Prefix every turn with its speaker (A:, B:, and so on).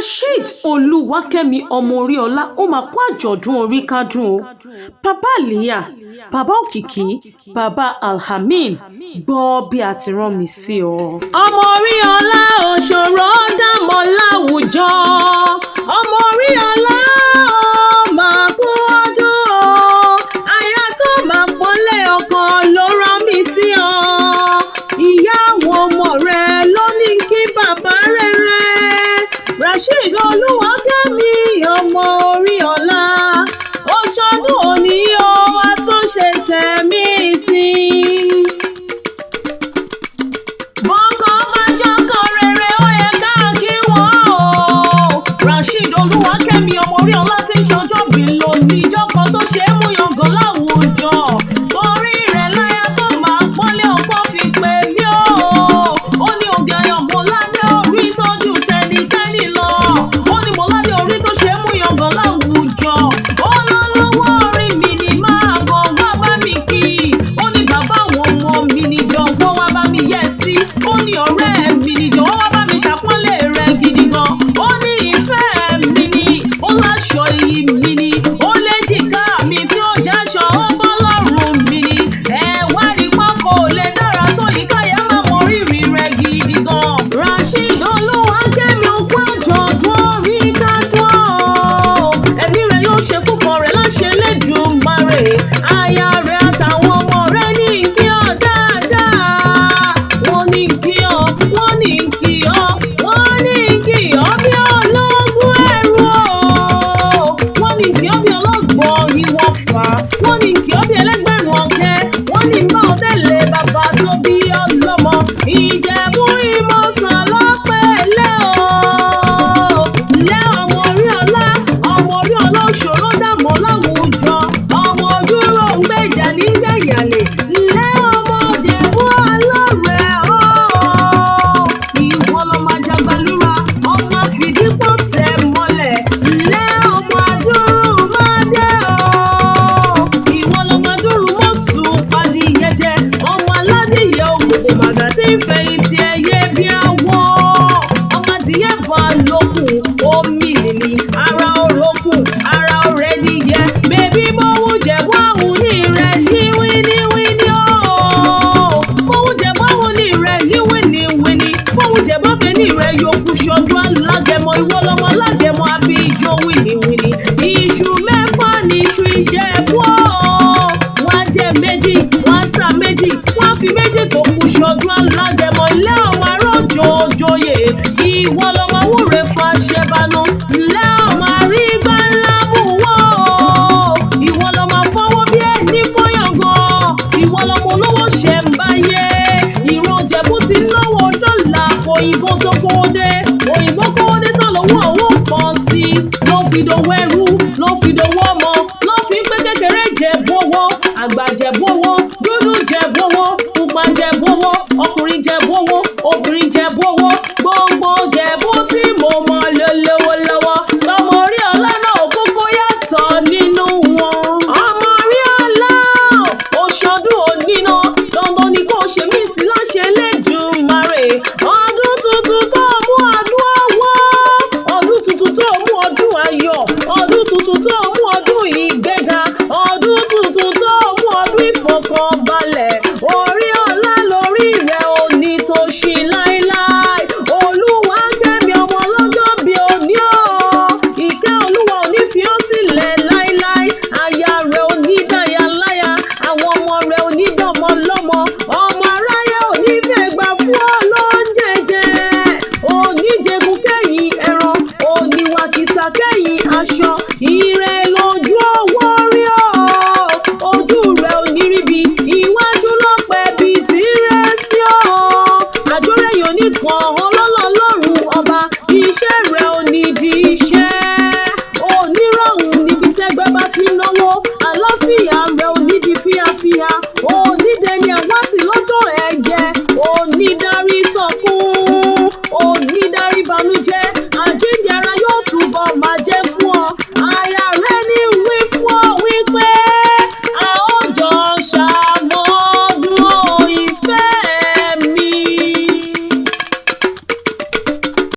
A: Rasheed Olúwakẹ́mi ọmọ Oríọlá, ó mà kú àjọ̀dún orí kádùn o. Bàbá Aliyah, Bàbá Òkìkí, Bàbá Alhamin, gbọ́ bí a ti rán mi sí ọ. Ọmọ Oríọlá òṣòro dàmọ́ láwùjọ. Ọmọ Oríọlá ó máa kú ọdún o. Aya tó máa pọ́nlé ọkọ ló rán mi sí ọ. Ìyá àwọn ọmọ rẹ̀ ló ní kí bàbá rere. Rasheed Olúwakẹ́mi ọmọ Oríọlá, ó ṣọdún òní o, wá tún ṣe tẹ̀mí sí i. Bọ́kọ bá jọ́kọ rere, ó yẹ ká kí wọ́n o. Rasheed Olúwakẹ́mi ọmọ Oríọlá tí ń ṣọjọ́ bí lónìí, ìjọkan tó ṣe é mú yangàn láwùjọ. Orí rẹ̀ láyà tó máa pọ́nlé ọkọ fi pè mí o. Ó ní oge ayọ̀ Mọ́ládé orí tọ́jú tẹnikẹ́ni lọ. Ó ní Mọ́ládé orí tó ṣe é mú yangàn láwùjọ. Ó lọ lọ́wọ́ orí mi ni máa bọ̀ wá bá mi kí. Ó ní bàbá àwọn ọmọ mi ni jọ̀wọ́ wá bá mi yẹ̀ sí. Ó ní ọ̀rẹ́ mi ni jọ̀wọ́ wá bá mi ṣàpọ́nlé rẹ̀ gidi gan. Ó ní ìfẹ́ mi ni, ó láṣọ iyì mi ni, ó léjìká mi tí ó jáṣọ ó bọ́ lọ́rùn mi ni. Ẹ wá rí pákó lè dára tó yìí káyà máa mọ rírì rẹ̀ gidi gan. Rasheed Olúwakẹ́mi okú àjọ̀dún orí kádùn o. Ẹ̀mí rẹ̀ yóò ṣe púpọ̀ rẹ̀ láṣẹ Elédùmarè. Aya rẹ̀ àtàwọn ọmọ rẹ̀ ní kí ọ dáadáa. Wọ́n ní kí ọ, wọ́n ní kí ọ, wọ́n ní kí ọ bí ológun ẹrú o. Wọ́n ní kí ọ bí ọlọ́gbọ́n ìwọ̀fà. Wọ́n ní kí ọ bí ẹlẹ́gbẹ̀rún ọ̀kẹ́. Wọ́n ní bá ọ tẹ̀lé bàbá tó bí ọlọ́mọ. Ìjẹ̀bú Ìmọ̀sán lọ́pẹ̀lẹ́ o. Lẹ́ ọmọ Oríọlá, ọmọ Oríọlá òṣòro dààmú láwùjọ. Ọmọ ojúrò ń gbèjà nígbẹ̀yàlè. Lẹ́ ọmọ Ìjẹ̀bú ọlọ́rẹ̀ o. Ìwọ lọmọ ajagbalúra, ọmọ àfìdípọ̀ tẹ̀ mọ́lẹ̀. Lẹ́ ọmọ adúrú mádé o. Ìwọ lọmọ adúrú mọ́sùn padìyẹ jẹ. Ọmọ aládìyẹ òkùnkùn màgà tí ń fẹ̀yìntì ẹyẹ bí awọ. Ọmọ adìyẹ bá lókun, omi nìní, ara orókùn, ara ọ̀rẹ́ níyẹ. Bèbí bówú jẹ̀bú àwọn ní rẹ̀ ní wíníwíní o. Bówú jẹ̀bú àwọn ní rẹ̀ ní wíníwíní. Bówú jẹ̀bú àfẹ́ ní rẹ̀ yòókù ṣọdún alágẹmọ. Ìwọ lọmọ alágẹmọ àbí ijó wíníwíní. Iṣu mẹ́fà ní iṣu Ìjẹ̀bú o. Wọ́n á jẹ méjì, wọ́n á ta méjì, wọ́n á fi méjì tó kù ṣọdún alágẹmọ. Ilé ọmọ arójò òjòyè, ìwọ lọmọ wúre fàṣẹbanu. Ńlẹ́ ọmọ àrígbá ńlá bùwọ́ o. Ìwọ lọmọ fọwọ́ bí ẹni fọyàngàn. Ìwọ lọmọ olówó ṣẹ̀ ń báyé. Ìran Ìjẹ̀bú ti náwó dọ́là, òyìnbó tó kówó dé. Òyìnbó kówó dé tán lówó owó pọ̀ sí i. Ló fi dowó ẹrù.